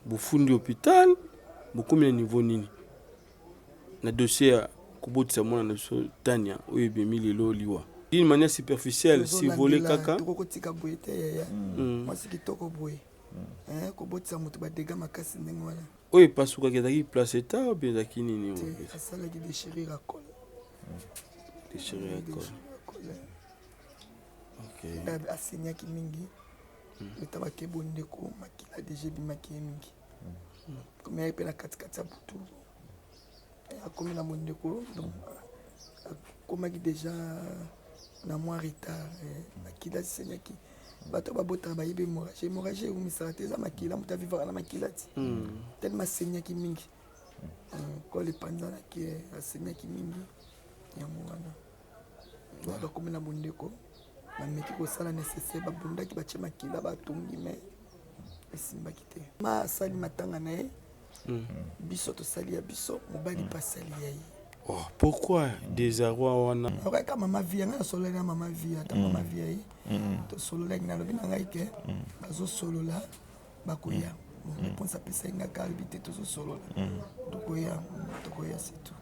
Bofundi hopital, bokomi na niveau nini na dossier ya kobotisa mwana na biso Tania oyo ebimi lelo liwa d'une manière superficielle survoler kaka. Tokoki kotika boye te yaya. Mwasi kitoko boye. Eh, kobotisa moto ba dégâts makasi ndenge wana. Oyo epasukaki ezalaki placenta ou bien ezalaki nini? Te, asalaki déchirure ya col. Déchirure ya col. Okay. Asaignaki mingi. Leta bake bondeko makila deja ebimaki ye mingi. Komi ayaki mpe na katikati ya butu. Akomi na bondeko donc akomaki deja na mwa retard. Makila asaignaki. Bato babotaka bayebi hémorragie. Hémorragie ewumisaka te, eza makila, moto avivaka na makila ti. Tellement asaignaki mingi. Col epanzanaki, asaignaki mingi. Yango wana. Bakomi na bondeko, bameki kosala nécessaire, babundaki, batie makila, batongi, mais esimbaki te. Ma asali matanga na ye, biso tosali ya biso, mobali mpe asali ya ye. Oh, pourquoi désarroi wana? Nakaka mama Via, ngai nasololaki na mama Via, ata mama Via ye tosololaki, nalobi na ngai ke bazosolola bakoya. Bon, réponse apesaki ngai kaka alobi te tozosolola, tokoya, tokoya, c'est tout.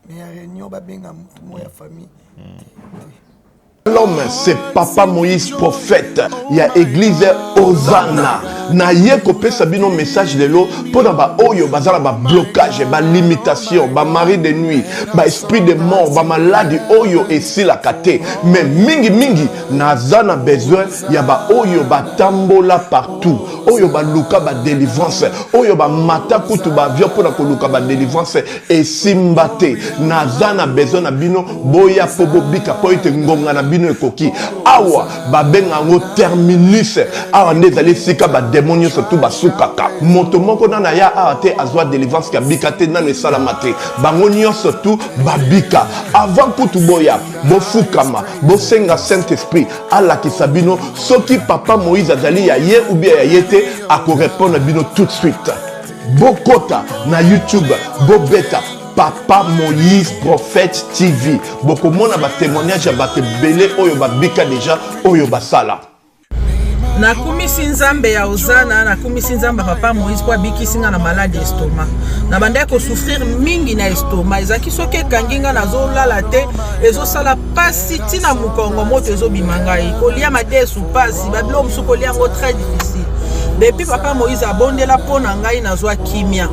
Mais ya réunion babenga motu moko ya famille te te. L'homme, c'est Papa Moïse prophète ya église Hosanna. Na ye kopesa bino message lelo pona ba oyo baza na ba blocage, ba limitation, ba mari de nuit, ba esprit de mort, ba maladie oyo esilaka te. Mais mingi mingi naza na besoin ya ba oyo batambola partout, oyo baluka ba délivrance, oyo ba mata kutu ba avion pona koluka ba délivrance esimba te. Naza na besoin na bino boya po bobika po ete ngonga na bino ekoki. Awa babenga yango terminus. Awa nde ezali esika ba demon nyonso tu basukaka. Moto moko nano aya awa te azwa délivrance ke abika te, nano esalama te. Bango nyonso tu babika. Avant kutu boya, bofukama, bosenga Saint-Esprit alakisa bino soki Papa Moïse azali ya ye ou bien ya ye te, akorepondre bino tout de suite. Bokota na YouTube, bobeta Papa Moïse Prophète TV. Bokomona ba témoignage ya bato ebele oyo babika deja, oyo basala. Nakumisi Nzambe ya Hosanna, nakumisi Nzambe ya Papa Moïse mpo abikisi nga na maladi estomac. Nabandaki kosouffrir mingi na estomac, ezalaki soki ekangi nga nazolala te, ezosala pasi ntina mokongo, moto ezobima ngai, kolia madesu pasi, babiloko mosusu kolia yango très difficile. Depuis Papa Moïse abondela mpo na ngai, nazwa kimia.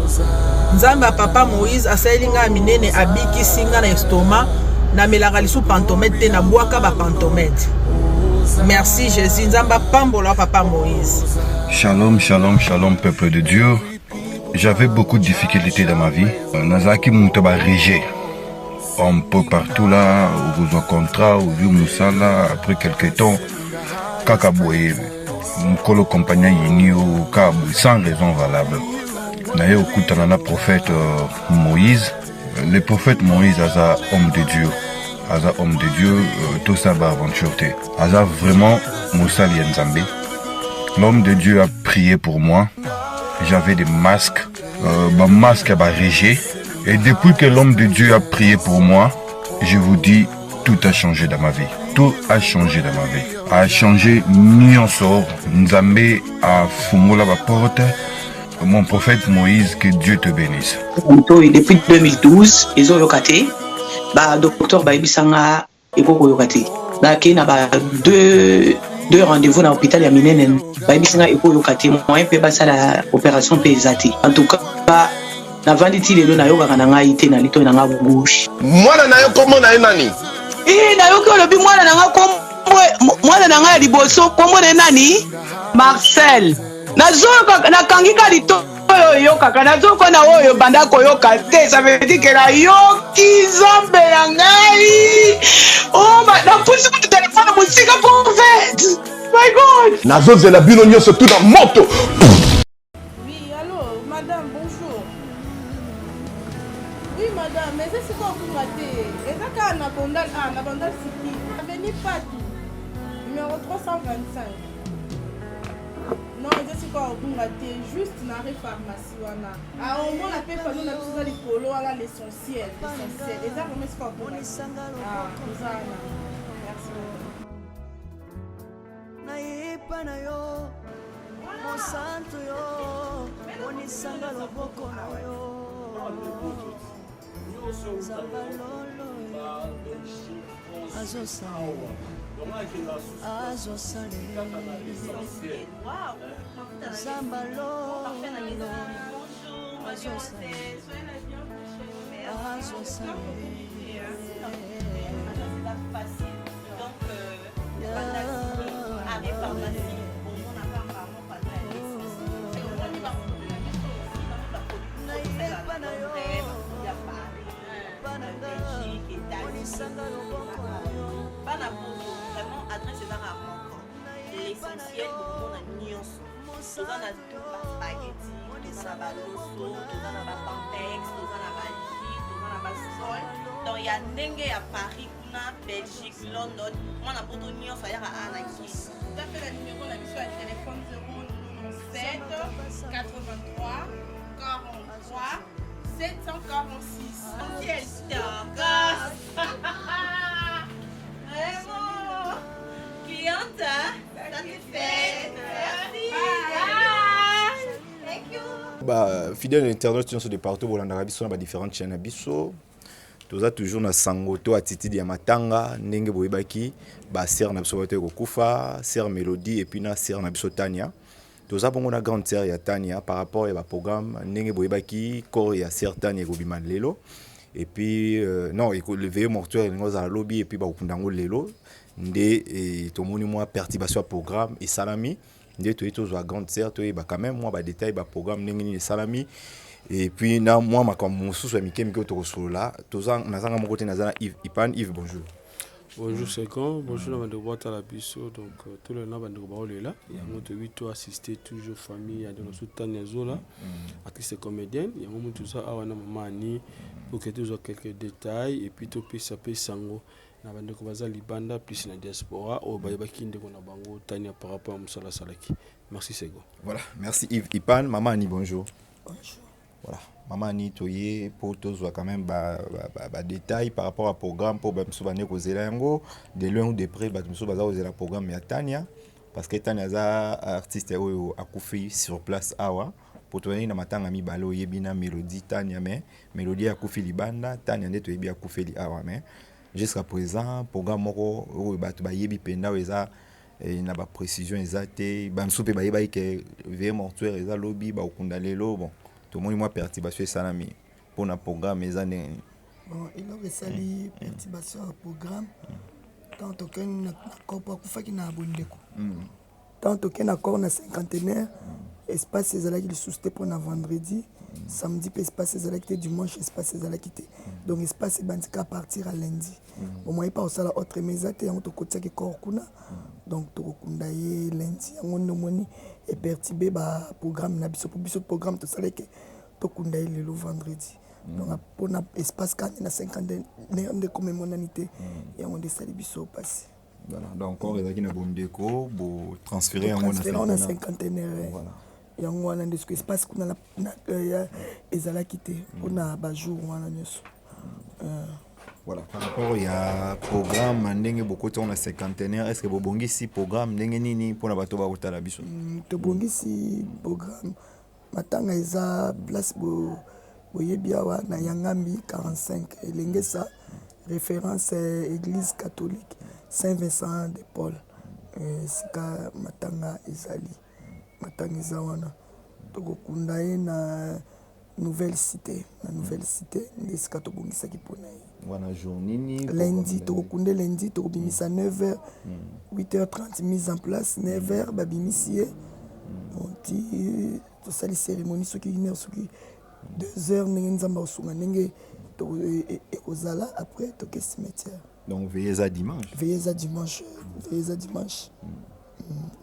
Nzambe ya Papa Moïse asaleli ngai ya minene, abikisi ngai na estomac. Namelaka lisu pantomètre te, nabwaka ba pantomètre. Merci Jésus, Nzambe apambola Papa Moïse. Shalom, shalom, shalom, peuple de Dieu. J'avais beaucoup de difficultés dans ma vie. Nazalaki moto ba rejet. Un peu partout là, okozwa contrat, ozwi mosala, après quelque temps, kaka boye, mokolo compagnie ayini yo, kaka boye, sans raison valable. Naye okutana na prophète Moïse. Le prophète Moïse aza homme de Dieu. Aza homme de Dieu, tosala ba aventure te. Aza vraiment mosali ya Nzambe. L'homme de Dieu a prié pour moi. J'avais des masques, ba masques ya ba rejet. Et depuis que l'homme de Dieu a prié pour moi, je vous dis, tout a changé dans ma vie. Tout a changé dans ma vie. A changé nyonso. Nzambe a fungola ba porte. Mon prophète Moïse, que Dieu te bénisse. Litoyi depuis 2012 ezoyoka te, ba docteur bayebisa nga ekoki koyoka te, bakei na ba deux rendez-vous na hôpital ya minene, bayebisi nga ekoyoka te, moyen mpe basala opération mpe eza te. En tout cas navandi ti lelo nayokaka na ngai te na litoyi na nga gauche. Mwana na yo kombo na ye nani? Ee, nayoki olobi mwana na nga kombo, mwana na ngai ya liboso kombo na ye nani? Marcel. Nazoyoka, nakangi ka litoyi oyo oyokaka, nazoyoka na oyo banda koyoka te, ça veut dire que nayoki Nzambe na ngai. Oh, napusi kutu telefone mosika prophète. My God. Nazozela bino nyonso tu na moto. Oui, allô, madame, bonjour. Oui, madame, mais c'est quoi vous matez? Et ça, quand on a bandal, ah, on a bandal City. Avenue Patou, numéro 325. Non, eza sikoyo obunga te, juste na re pharmacie wana. Ah, omona pe panneau na biso eza likolo wana, l'essentiel, l'essentiel. Eza vraiment sikoyo obunga te. Ah, toza wana. Merci beaucoup. Nayepa na yo, mosantu yo. Monisanga loboko na yo Nzambe lolo azosala azosala Nzambe lolo azosala azosala bana poto vraiment adresse ezaka moko l'essentiel bokomona nyonso toza na tout baspaghetti toza na baloso toza na bapampex toza na baji toza na basol donc ya ndenge ya paris kuna belgique london mwana poto nyonso ayaka awa na kisi Tapez la numéro na biso ya téléphone 097 83 43 746. Quel tocos Vraiment Cliente, hein? satisfaite. Merci. Bye. Thank you. Ba fidèle internaute nyonso de partout bolandaka biso na ba différentes chaînes na biso toza toujours na sango to attitude ya matanga ndenge boyebaki ba sœur na biso bato kokufa sœur Mélodie et puis na sœur na biso Tania toza bongo na grande sœur ya Tania par rapport ya ba programme ndenge boyebaki corps ya sœur Tania ekobima lelo et puis euh, non le veillée mortuaire elingi ozala lobi et puis bakokunda yango lelo nde e, tomoni mwa perturbation ya programme esalami nde toye tozwa grande sœur toyeba quand même mwa badetail baprogramme ndenge nini esalami et puis na mwa makambo mosusu ya mike mike oyo tokosolola toza nazanga moko te naza na Yves Ipan Yves bonjour Bonjour Second, bonjour na bandeko batala biso donc euh, tolela na bandeko baolela yango toyebi to assister toujours famille ya ndeko na biso Tania Zola artiste comédienne yango moto toza awa na mama Annie pour que tozwa quelques détails et puis topesa pe sango na bandeko baza libanda plus na diaspora oyo bayebaki ndeko na bango Tania par rapport ya mosala asalaki. Merci Sego. Voilà, merci Yves Ipan. Maman Annie, bonjour. Bonjour. Voilà, Maman Annie, toye pour tozwa quand même ba, ba, ba, ba détails par rapport à programme pour ba miso bande kozela yango de loin ou de près ba miso baza kozela programme ya Tania parce que Tania aza artiste oyo akufi sur place awa po tozali na matanga mibale oyebi na Mélodie Tania mais Mélodie akufi libanda Tania nde toyebi akufeli awa mais jusqu'à présent programme moko oyo bato bayebi mpenza oyo eza eh, na ba précision eza te bamosusu mpe bayebaki ke veillée mortuaire eza lobi bakokunda lelo bon tomoni mwa perturbation esalami mpona programme eza ndenge nini Bon, eloko esali perturbation ya programme ntango tokei na corps po akufaki na bondeko ntango tokei na corps na cinquantenaire espace ezalaki lisusu te mpona vendredi samedi mpe espace ezalaki te dimanche espace ezalaki te donc espace ebandi ka à partir ya lundi bon moyen mpa kosala autre mais eza te yango tokotiaki corps kuna donc tokokunda ye lundi yango nde omoni eperturbe baprogramme na biso po biso programme tosalaki tokunda ye lelo vendredi donc mpona espace kaka nde na cinquantenaire nde koma emonani te yango nde esali biso mpasi voilà donc corps ezalaki na bondeko botransfere yango na transfert na cinquantenaire. cinquantenaire Voilà. yango wana nde soki espace kuna ezalaki te mpona bajour wana nyonso. Voilà, par rapport ya programme ndenge bokoti yango na cinquantenaire est ce que bobongisi programme ndenge nini mpona bato bakotala biso Tobongisi programme matanga eza place boyebi awa na Yangambi 45 Elengesa référence église catholique Saint Vincent de Paul esika matanga ezali matanga eza wana tokokunda ye na nouvelle cité na nouvelle cité nde esika tobongisaki mpona ye. Wana jour nini? Lundi tokokunde lundi tokobimisa 9 h 8 h 30 mise en place 9 h babimisi ye bon ti tosali cérémonie soki 1 heure soki 2 heures ndenge nzambe akosunga ndenge ekozala après toke cimetière. Donc veillée eza dimanche? Veillée eza dimanche, veillée eza dimanche,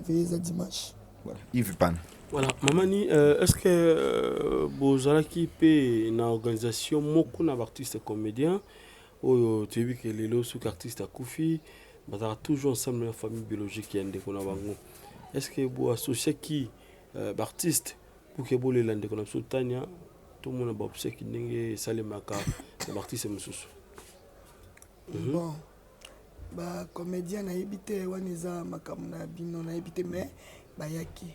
veillée eza dimanche. Voilà. Yves Pan. Voilà, Mamani, est-ce que bozalaki mpe na organisation moko na baartiste comédien oyo toyebi ke lelo soki artiste akufi bazalaka toujours ensemble na famille biologique ya ndeko na bango est ce que boassociaki baartiste pour ke bolela ndeko na biso Tania tomona baobsèques ndenge esalemaka na baartiste mosusu? Bon, bacomédien nayebi te wana eza makambo na bino nayebi te mais bayaki.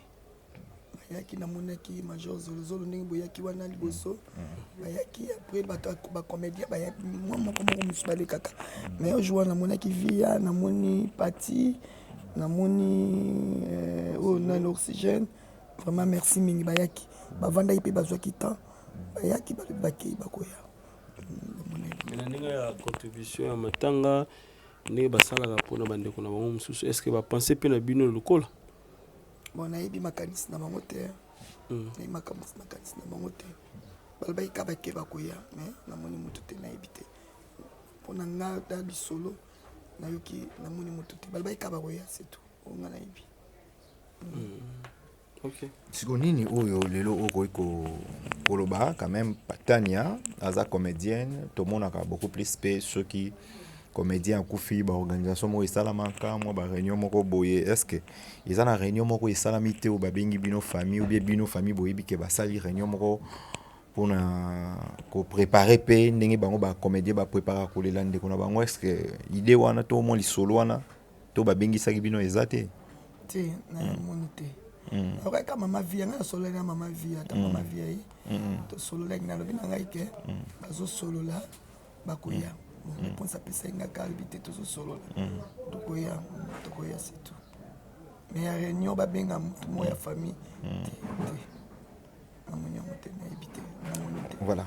Bayaki, namonaki Major Zolozolo ndenge boyaki wana liboso. Bayaki après bato bacomédien bayaki mwa moko moko mosusu balekaka. Mais jour wana namonaki Via, namoni Pati, namoni oyo nani, Oxygène. Vraiment merci mingi, bayaki, bavandaki mpe bazwaki temps, bayaki, balobi bakei, bakoya. Mais na ndenge ya contribution ya matanga, ndenge basalaka mpona bandeko na bango mosusu, est ce que bapense mpe na bino lokola? Bon, nayebi makanisi na bango te. Nayebi makanisi na bango te. Balobaki ka bake, bakoya, mais namoni motu te, nayebi te. Mpo na nga ta lisolo nayoki, namoni motu te. Balobaki ka bakoya, c'est tout oyo nga nayebi. Siko nini oyo lelo okoki koloba? Quand même Tania aza comédienne, tomonaka beaucoup plus mpe soki comédien akufi, baorganisation moko esalamaka, mwa baréunion moko boye. Est ce que eza na réunion moko esalami te oyo babengi bino famille, ou bien bino famille boyebi ke basali réunion moko mpona koprépare mpe ndenge bango bacomédien baprépara kolela ndeko na bango? Est ce que idée wana to mwa lisolo wana to babengisaki bino eza te? Te, namoni te. Nakokaka mama Via, ngai nasololaki na mama Via. Ata mama Via ye tosololaki, nalobi na ngai ke bazosolola, bakoya. Bon, réponse apesaki ngai kaka, alobi te, tozosolola, tokoya, tokoya, c'est tout. Mais ya réunion babenga motu moko ya famille te, te, namoni yango te, nayebi te, namoni te. Voilà,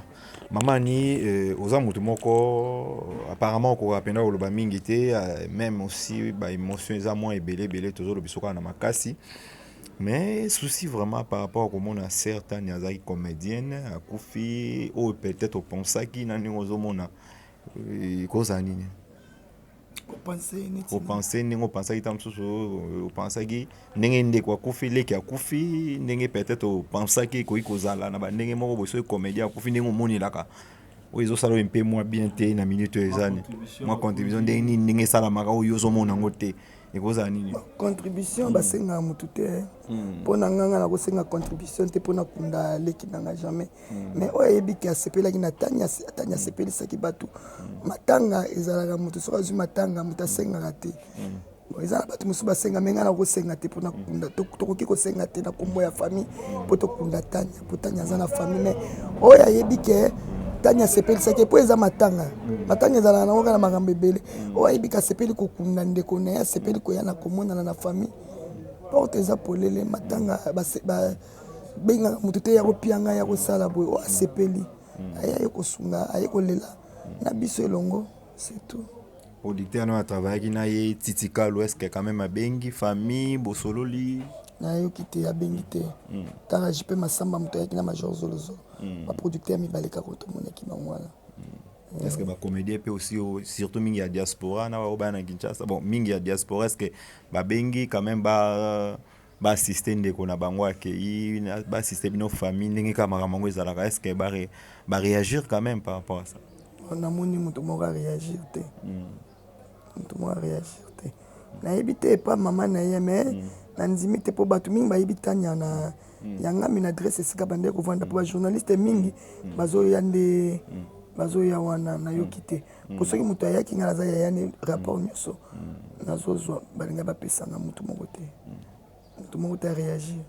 mama Ani, oza motu moko apparemment okoka mpenza koloba mingi te, même aussi baémotion eza mwa ebele ebele, tozoloba biso kaka na makasi. Mais souci vraiment par rapport à komona sœur Tania azalaki comédienne, akufi, oyo peut-être opensaki na ndenge ozomona, ekozala nini? Kopense neti? Opense ndenge opensaki, ta mosusu opensaki ndenge ndeko akufi, leki akufi, ndenge peut-être opensaki ekoki kozala na bandenge moko boye soki comédien akufi, ndenge omonelaka oyo ezosala oyo mpe mwa bien te na minute oyo eza ni mwa contribution ndenge nini, ndenge esalamaka oyo ozomona yango te, ekozala nini? Contribution basengaka motu te. Mpo na nga, nga nakosenga contribution te mpo nakunda leki na nga, jamais. Mais oyo ayebi ke asepelaki na Tani, Tani asepelisaki bato. Matanga ezalaka motu soki azwi matanga, moto asengaka te. Bon, eza na bato mosusu basenga, me ngai nakosenga te mpona kunda. Tokoki kosenga te na nkombo ya famille mpo tokunda Tania, mpo Tania aza na famille. Mais oyo ayebi ke Tania asepelisaki, mpo eza matanga, matanga ezalaka nango kaka na makambo ebele, oyo ayebi ke asepeli kokunda ndeko na ye, asepeli koya na komonana na famille, porte eza polele. Matanga bengaka motu te ya kopianga, ya kosala boye. Oyo asepeli aye, aye kosunga, aye kolela na biso elongo, c'est tout. Producteur no atravaillaki na ye, Titi Kalu, est ce que quand même abengi famille, bosololi? Nayoki te, abengi te. Kaka JP Masamba moto ayaki na Major Zolozolo, baproducteur mibale kaka tomonaki bango wana. Est ce que bacomédien mpe aussi, surtout mingi ya diaspora na baoyo baya na Kinshasa, bon, mingi ya diaspora, est ce que babengi quand même ba baassiste ndeko na bango akei, baassiste bino famille, ndenge kaka makambo yango ezalaka? Est ce que baréagir quand même par rapport à ça? Namoni moto moko aréagir te, moto moko aréagir te. Nayebi te epa mama na ye, mais nandimi te, mpo bato mingi bayebi Tania na yangami na adresse esika bandeki kovanda, mpo bajournaliste mingi bazoya nde bazoya wana. Nayoki te, mpo soki moto ayaki, ngai naza yaya ne, rapport nyonso nazozwa, balinga bapesanga. Motu moko te, motu moko te aréagir.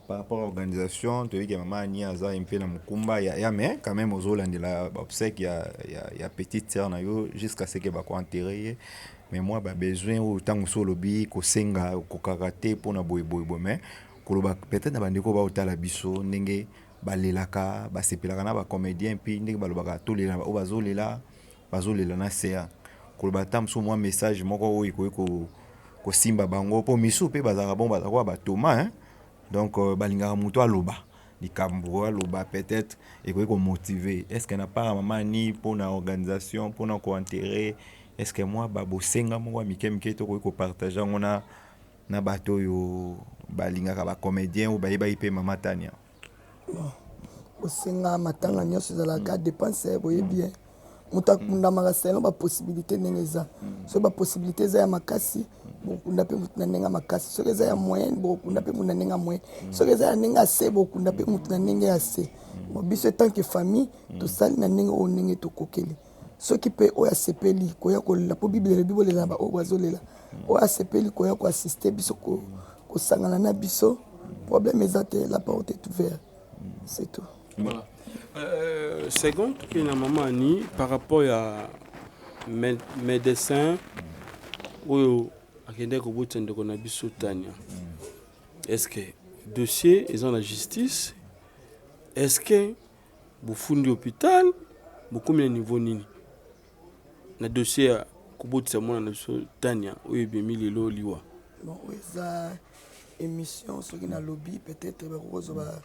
Par rapport à organisation, toyebi ke mama Ani aza mpe na mokumba ya, mais quand même ozolandela baobsèque ya petite sœur na yo jusqu'à ce que bakoenterre ye. Mais mwa babesoin oyo ntango mosusu olobi kosenga okokaka te mpona boye boye boye, mais koloba peut-être na bandeko baotala biso, ndenge balelaka, basepelaka na bacomédien, mpe ndenge balobaka tolela, oyo bazolela, bazolela na ca, koloba ata mosusu mwa message moko oyo ekoki kosimba bango, mpo misu mpe bazalaka bon, bazalaka batoma, hein? Donc balingaka moto aloba likambo, aloba peut-être ekoki komotive. Est ce que na part ya mama Ani, mpona organisation, mpona koenterre, est ce que mwa babosenga moko ya mike mike tokoki kopartage yango na bato oyo balingaka bacomédien, oyo bayebaki mpe mama Tania? Bon, kosenga matanga nyonso ezalaka dépense, boyebi ye. Moto akundamaka selon bapossibilité ndenge eza. Soki bapossibilité eza ya makasi, bokokunda mpe motu na ndenge ya makasi. Soki eza ya moyenne, bokokunda mpe motu na ndenge ya moyenne. Soki eza ya ndenge ya se, bokokunda mpe motu na ndenge ya se. Bon, biso en tant que famille tosali na ndenge oyo ndenge tokokeli. Soki mpe oyo asepeli koya kolela, mpo Bible elobi bolela na baoyo bazolela, oyo asepeli koya koassiste biso. kosangana na biso, problème eza te, la porte est ouverte, c'est tout. Voilà. Euh, second tokei na mama Annie par rapport ya médecin oyo akendaki kobotisa ndeko na biso Tania. Est-ce que dossier eza na justice? Est-ce que bofundi hôpital bokomi na niveau nini na dossier ya kobotisa mwana na biso Tania oyo ebimi lelo liwa? Bon, oyo eza émission, soki nalobi peut-être bakokozwa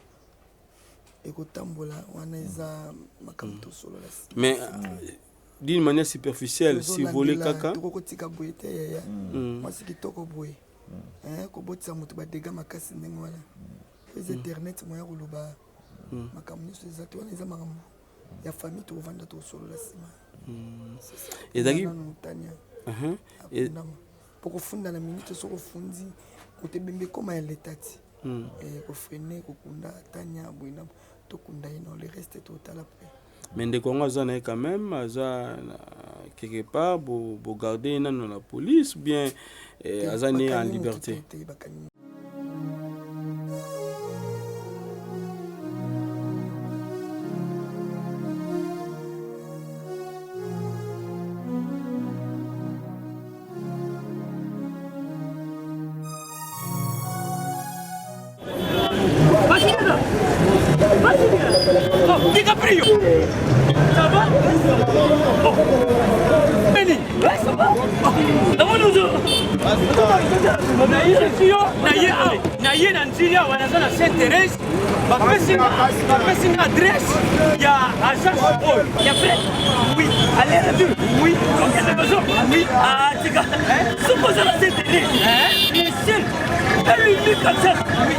ekotambola wana, eza makambo tosolola. Mais d'une manière superficielle, si voler kaka. Tokokotika boye te, yaya. Mwasi kitoko boye, kobotisa moto badega makasi ndenge wana, eza internet moya koloba makambo nyonso eza te. Wana eza makambo ya famille, tokovanda tosolola nsima. Ezalaki Tania po kofunda na minute, soki ofundi moto, ebembe ekóma ya leta ti kofrene kokunda Tania boye na tokunda ye, no le reste totala pe. Mais ndeko yango aza na ye quand même, aza na quelque part, bogarde ye nano na police, bien aza ne en liberté? Te, bakangi. DiCaprio. Ça va? Oh. Benny. Ouais, ça va? Namoni ozo. Naye awa, naye na nzili awa, naza na Sainte Thérèse. Bapesi nga adresse ya agence oyo. Ya vrai? Oui. Aller retour? Oui. Okende maison? Oui. Ah, tika. Soki oza na Sainte Thérèse, le seul et l'unique agence. Oui.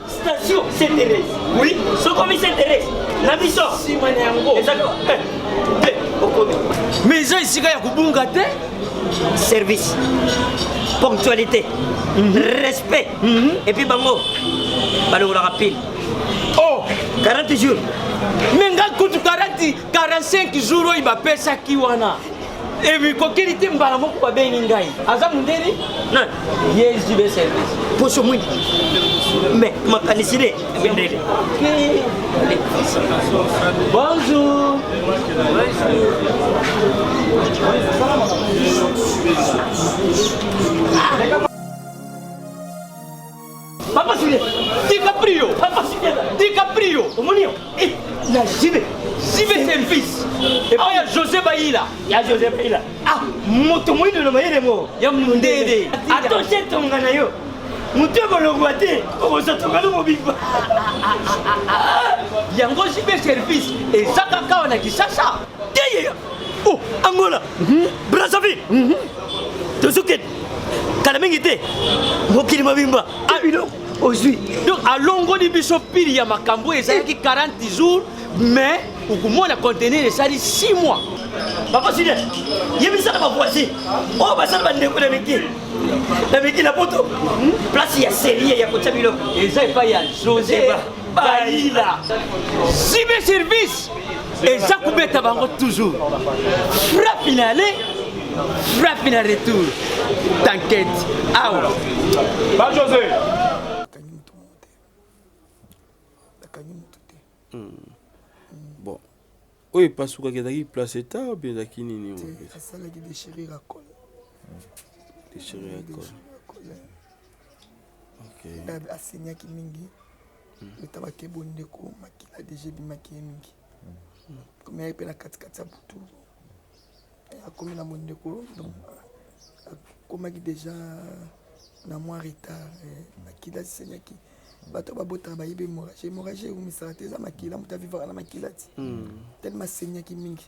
Station Saint Thérèse. Oui, sokomi Saint Thérèse. Na biso. Sima na yango. Ezaka. Te, okomi. Mais eza esika ya kobunga te. Service. Ponctualité. Respect. Et puis bango balongolaka pile. Oh, 40 jours. Mais nga kutu 40 45 jours oyo bapesaki wana emikokeli te, mbala moko babengi ngai. Aza mondeli. Nani? Ye JB Service. Poso mwindi. Mais makanisi ne mindele. Bonjour. Papa Julien. DiCaprio. Papa Julien. DiCaprio. Omoni yo. Eh, na JB. JB Service. Epai ya José Bayila. Ya José Bayila. Ah, moto moyindo na mayele mo. Ya mondele. Atoshe tonga na yo. Moto ekolongwa te, okozwa tonga no mobimba. Yango JB Service eza kaka awa na Kinshasa? Te ye. Oh, Angola. Brazzaville. Tozokende. Kala mingi te. Mokili mobimba. Ah, biloko ozwi. Donc alongoli biso pili ya makambo ezalaki 40 jours, mais okomona conteneur esali 6 mois. Papa Julien, yebisa na bavoisin oyo basala bandeko na miki na miki na poto, place ya serie ya kotia biloko eza epai ya José Bayila. JB Service eza kobeta bango toujours frappe na aller, frappe na retour, t'inquiète awa. Ba José. Bakangi motu moko te, bakangi motu te. Bon, oyo epasukaki ezalaki placenta ou bien ezalaki nini? Te, asalaki déchirure ya col. Déchirure ya col. Ok. Asaignaki mingi, leta bake bondeko, makila déjà ebimaki ye mingi, komi aye mpe na katikati ya butu, akomi na bondeko, donc akomaki déjà na mwa retard. Makila asaignaki, bato babotaka bayebi hémorragie. Hémorragie ewumisaka te, eza makila, moto avivaka na makila ti tellement asaignaki mingi,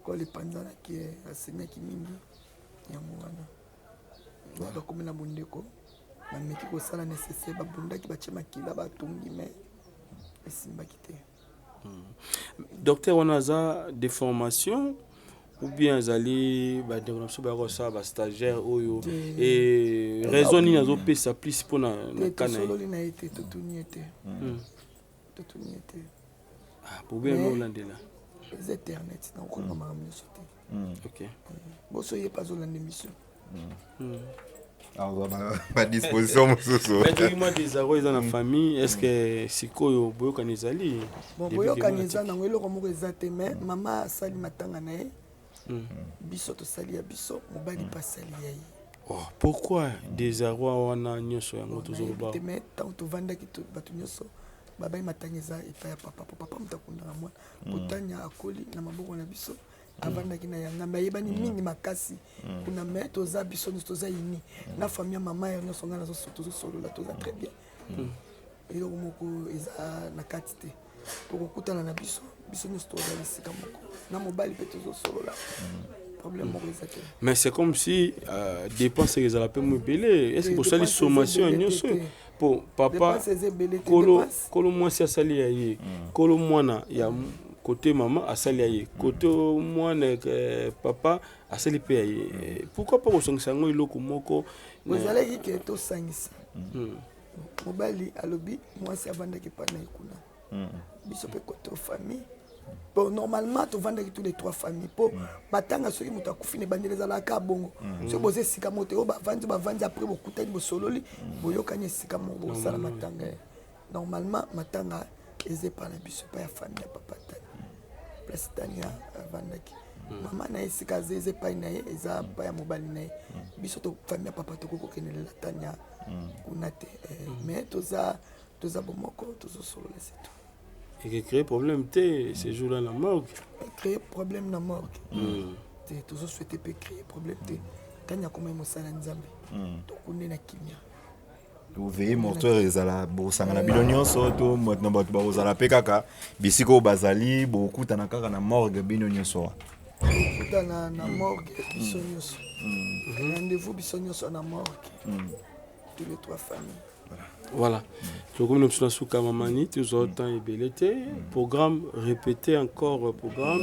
col epanzanaki, asaignaki mingi. Yango wana bakomi na bondeko, bameki kosala nécessaire, babundaki, batie makila, batongi, mais esimbaki te. Docteur wana aza de formation ou bien azali bandeko na biso baya kosala bastagiaire oyo? E raison nini azopesa plus mpona na te ka na ye? Tosololi na ye te, totuni ye te. Totuni ye te. Ah, problème Mais- olandela. Eza internet, nakokoloba makambo nyonso te. Ok. Boso ye mpe azolanda émission. Azwa badisposition mosusu. Mais toki mwa désarroi eza na famille, est ce que sikoyo boyokani ezali? Bon, Depuis boyokani que eza nango, eloko moko eza te, mais mama asali matanga na ye, biso tosali ya biso, mobali mpe asali ya ye. Oh, pourquoi désarroi wana nyonso yango tozoloba? Te, mais ntango tovandaki, bato nyonso babai matanga eza epai ya papa, po papa moto akundaka mwana. Kotanya akoli na maboko na biso, avandaki na yanga, me ayebani mingi makasi kuna. Me toza biso nyonso toza uni na famille ya mama ya nyonso, ngai tozosolola, toza très bien. Eloko moko eza na kati te, tokokutana na biso, biso nyonso tozala esika moko na mobali mpe tozosolola, problème moko eza te. Mais c'est comme si dépense ezala mpe mo ebele. Est ce que Te, bosali dépense eza sommation ya ebele te, nyonso te. po papa Dépense eza ebele te, kolo dépense. kolo mwasi asali ya ye, kolo mwana ya côté mama asali ya ye, côté mwana papa asali mpe ya ye. Pourquoi pas kosangisa yango eloko moko? Bozalaki ke tosangisa. Mobali alobi mwasi avandaki epai na ye kuna, biso mpe kote famille. Bon, normalement tovandaki tous les trois familles, mpo matanga soki moto akufi na ebandeli ezalaka bongo. Soki boza esika moko te, oyo bavandi bavandi, après bokutani, bosololi, boyokani esika moko, bosala matanga ye. Normalement matanga eza epai na biso, epai ya famille ya papa Tani, place Tani avandaki. Mama na ye esika aza, eza epai na ye, eza epai ya mobali na ye. Biso to famille ya papa tokoki kokendelela Tania kuna te. Mais toza bomoko, tozosolola, c'est tout. Ekecréer problème te ce jour là na morgue? Créer problème na morgue te, tozosouhaite mpe créer problème te. Tani akomai mosala Nzambe, tokunde na kimia. Veillée mortuaire ezala, bosangana bino nyonso to na bato bakozala mpe kaka bisika oyo bazali, bokutana kaka na morgue bino nyonso wa? Tokutana na morgue biso nyonso, rendez-vous biso nyonso na morgue, tous les trois familles. Voilà, tokomi na biso na suka. Mamani, tozwa temps ebele te. Programme, répéter encore programme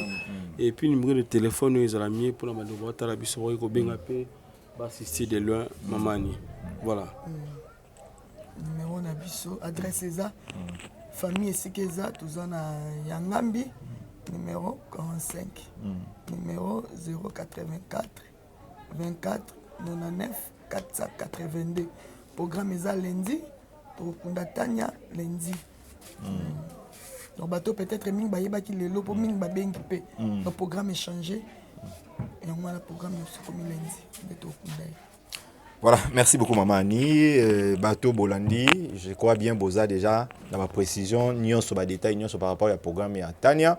et puis numéro de téléphone oyo ezala mie mpona bandeko batala biso, bakoki kobenga mpe baassister de loin. Mamani, voilà. Numéro na biso, adresse eza famille esika eza, toza na Yangambi, numéro 45, numéro 084 24 99 482. Programme eza lundi, tokokunda Tania lundi. Donc bato peut-être mingi bayebaki lelo, mpo mingi babengi mpe. Donc programme échangé yango wana, programme nyonso ekomi lundi nde tokokunda ye. Voilà, merci beaucoup Maman Annie. Bato bolandi, je crois bien boza déjà dans ma précision, nyonso ba détail nyonso par rapport au programme ya Tania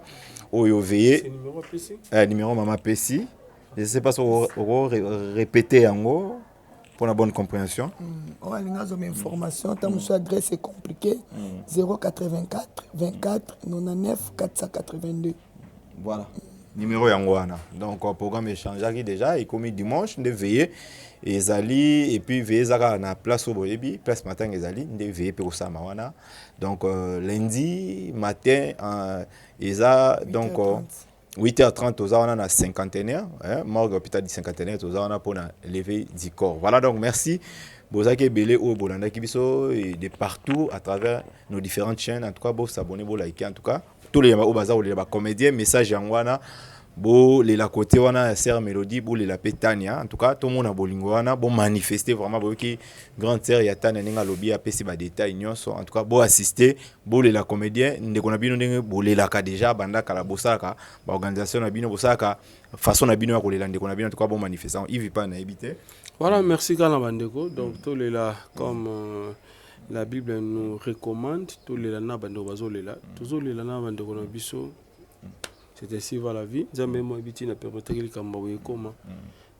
oyo veillée. C'est numéro apesi? Numéro Maman apesi. Je sais pas si on répéter yango pour la bonne compréhension. Oyo alingi azwa information, ta mosusu adresse est compliqué, 084 24 99 482. Voilà. Numéro yango wana. Donc programme échangeaki déjà ekomi dimanche nde veillée ezali, et puis veillée ezaka na place oyo boyebi, place matanga ezali, nde veillée mpe kosalama wana. Donc lundi matin eza donc 8h30, toza wana na Cinquantenaire, hein, morgue hôpital du Cinquantenaire, toza wana mpona levée du corps. Voilà, donc merci, bozalaki ebele oyo bolandaki biso de partout à travers nos différentes chaînes. En tout cas bosabonner, bolike. En tout cas tolela oyo baza kolela bacomédien, message yango wana, bolela côté wana ya sœur Mélodie, bolela mpe Tania. En tout cas tomona bolingo wana, bomanifeste vraiment. Boyoki grande sœur ya Tania ndenge alobi, apesi badétail nyonso. En tout cas boassiste, bolela comédien ndeko na bino ndenge bolelaka déjà banda kala, bosalaka baorganisation na bino, bosalaka façon na bino ya kolela ndeko na bino. En tout cas bomanifeste yango. Ivi pa nayebi te. Voilà, merci kaka na bandeko. Donc tolela comme la Bible nous recommande, tolela na bandeko bazolela, tozolela na bandeko na biso. C'est ainsi va la vie. Nzambe mo yebi ntina permettaki likambo boye ekoma.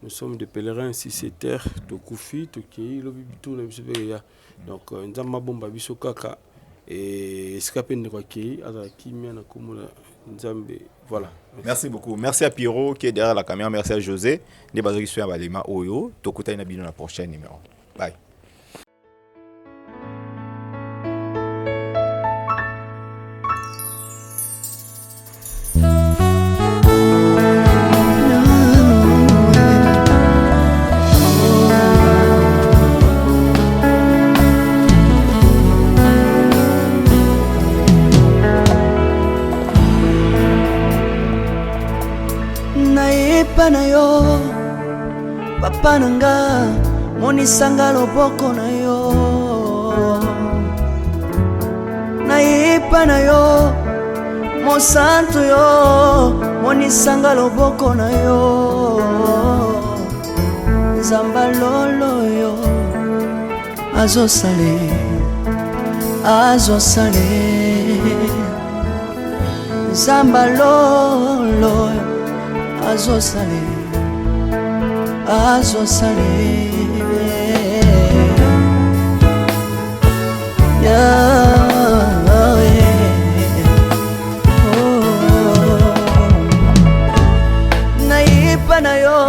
Nous sommes des pèlerins sur cette terre, tokufi, tokei, lobi tour na biso mpe eya. Donc Nzambe abomba biso kaka esika mpe ndeko akei, azala kimia na kombo na Nzambe. Voilà. Merci beaucoup. Merci à Pierrot qui est derrière la caméra. Merci à José. Nde bazaki so ya balema oyo. Tokutani na bino na prochain numéro. Bye. Nayepa na yo papa na nga monisanga loboko na yo nayepa na yo mosantu yo monisanga loboko na yo nzamba lolo yo azosale azosale nzamba lolo azosale azosale yeah, oh. Nayepa na yo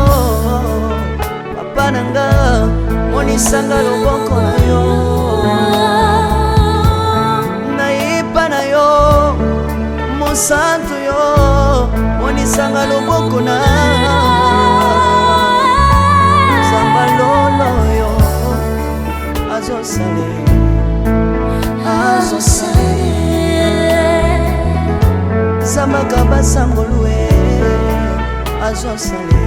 papa na nga monisanga loboko na yo nayepa na yo mosantu yo monisanga loboko na nzamba lolo yo azosale azosale zambaka basangolue azosale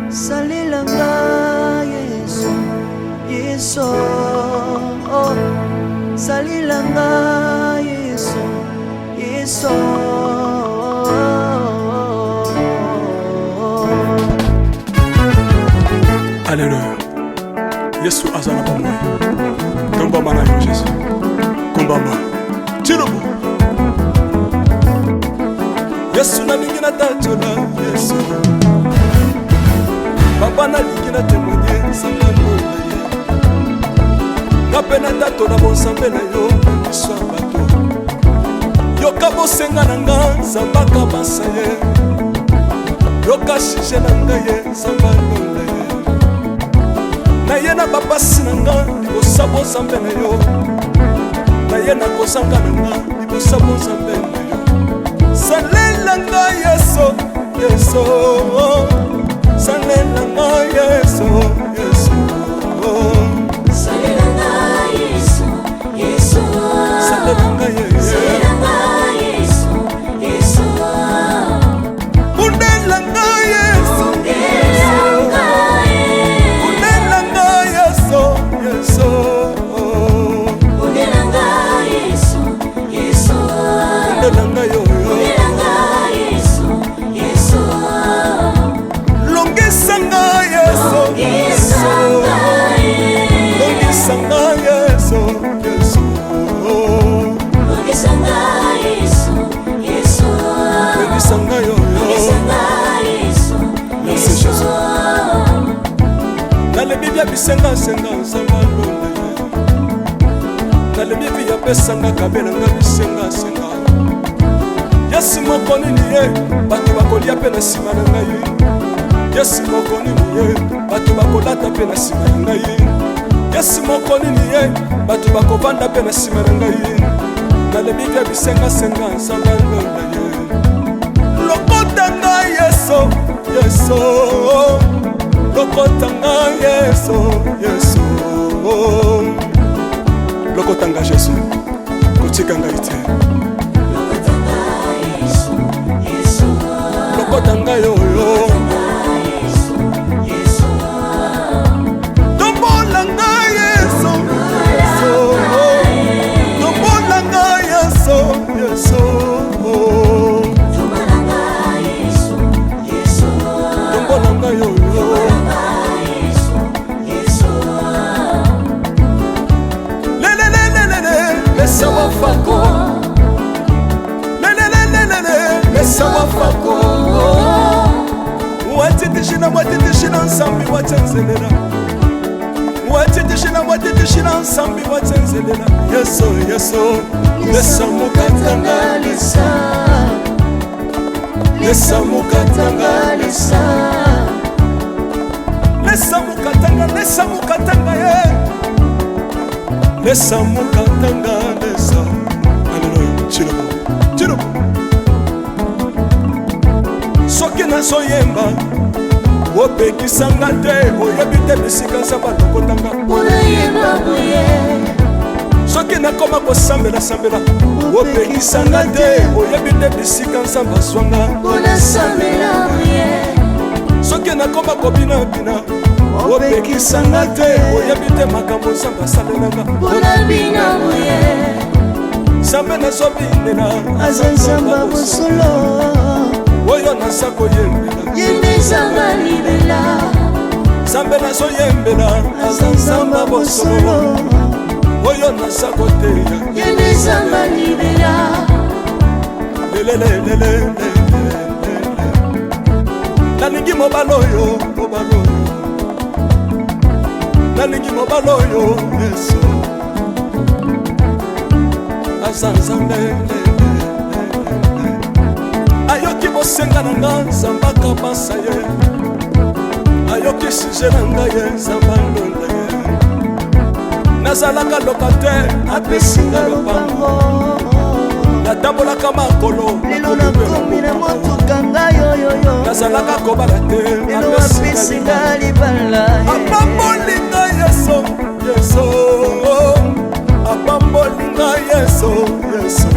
salela nga yesu yesu oh. Salela nga yesu yesu. Alleluya yesu aza na bomoi. Tombama na yo jésus kombama tilobo yesu nalingi natatola yesu. Papa nalingi natemoigne nzambe alola ye. Nga mpe natatola bonzambe na yo na miso ya bato. Yoka bosenga na nga nzambe akabasa ye. Yoka sujet na ngai ye nzambe alola ye. Naye na bapasi na nga libosa bonzambe na yo. Naye na kozanga na nga libosa bonzambe na yo. Salela nga yesu yesu. Salela nga yesu yesu. Salela nga Yesu, Yesu. Salela nga Yesu. Salela nga Yesu, Yesu. Bundela nga yesu. Bundela nga Yesu. Bundela nga yesu yesu. Bundela nga Yesu, Yesu. Bundela nga yo yo. Bundela nga Yesu, Yesu. Longisa nga yesu. Longisa nga Yesu. Longisa nga yesu yesu. Longisa nga Yesu, Yesu. Longisa nga yo yo. Longisa nga Yesu, Merci, Yesu. Jésus. Nalebi bia bisengasenga nzambe alola ye. Nalebi vi apesanga kabelanga bisengasenga. Yesu moko nini ye bato bakolia mpe na nsima na ngai. Yesu moko nini ye bato bakolata mpe na nsima na ngai. Yesu moko nini ye bato bakovanda mpe na nsima na ngai. Nalebi bia bisengasenga nzambe alola ye. Lokota ngai yesu yesu. Lokota ngai yesu yesu. Lokota ngai jésus kotika ngai te. Lokota nga Yesu, Yesu. Lokota ngai oyo. Yesu, Yesu. Tombola ngai yesu yesu. Tombola ngai yesu yesu. Tombola nga Yesu, Yesu. Tombola ngai oyo. Tombola nga Yesu, Yesu. Lelelelelele lesa wafako. Lelelelelele lesa wafako. Watitishina watitishina nsambi watsenzelela. Watitishina watitishina nsambi watsenzelela. Yesu yesu lesa mukatanga lesa. Lesa mukatanga lesa. Lesa mukatanga lesa mukatanga ye. Lesa mukatanga lesa. Aleluya chilobo chilobo. Soki nazoyemba opekisanga te oyebi te bisika nzambe alokotanga. Mpona yemba boye. Soki Soki nakoma kosambelasambela, opekisanga te, oyebi nde bisika Nzambe azwanga. Soki nakoma kobinabina, opekisanga te, oyebi te makambo Nzambe asalelanga. Nzambe nazobinela aza Nzambe bosolo, oyo naza koyembela ye nde Nzambe libela. Nzambe nazoyembela aza Nzambe bosolo, oyo naza koteya ye nde Nzambe libela. Lelelelele, nalingi mobali oyo, mobali oyo, nalingi mobali oyo, Yesu aza Nzambe, ayoki bosenga na nga, Nzambe akabasa ye, ayoki sujet na ngai, ye Nzambe alonda ye. Nazalaka locataire, apesi nga lopango, natambolaka makolo, lelo nakomi na motuka ngai oyoyo, nazalaka kobala te, lelo apesi nga libala. Apamboli ngai Yesu, Yesu apamboli ngai, Yesu, Yesu.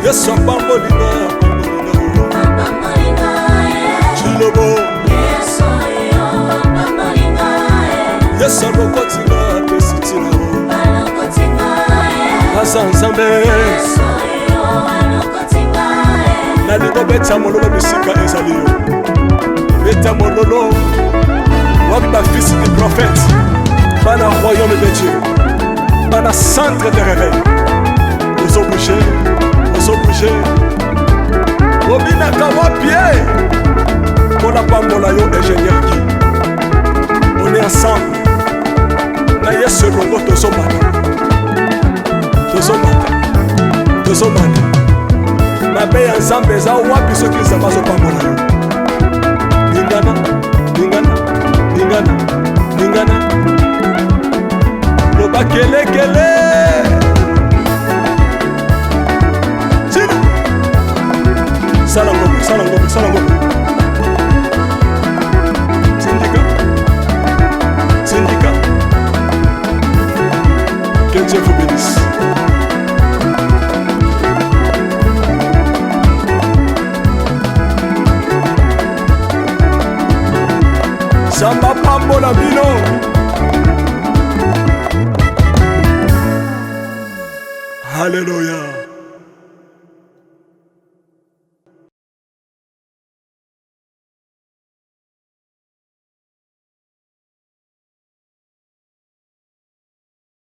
Yesu apamboli ngai, apamboli ngai, Chilobo. Yesu alokoti ngai, apesi ntina, aza Nzambe. Nalingo beta mololo bisika ezali yo, beta mololo. Wapi bafils du prophète, bana royaume de Dieu, bana centre de réveil? Ozobouge, ozobouge, obinaka wapi ye? Mpona pambola yo, ingénieur Guy, on est ensemble na Yesu elongo. Tozomata, tozomata, tozomata. Mabe ya Nzambe eza wapi soki Nzambe azopambola yo? Lingana, lingana, lingana, lingana, loba kelekele. Tina sala ngombe, sala ngombe, sala ngombe. Tindika, tindika. Que Dieu vous bénisse. Nzambe apambola bino. Halleluya.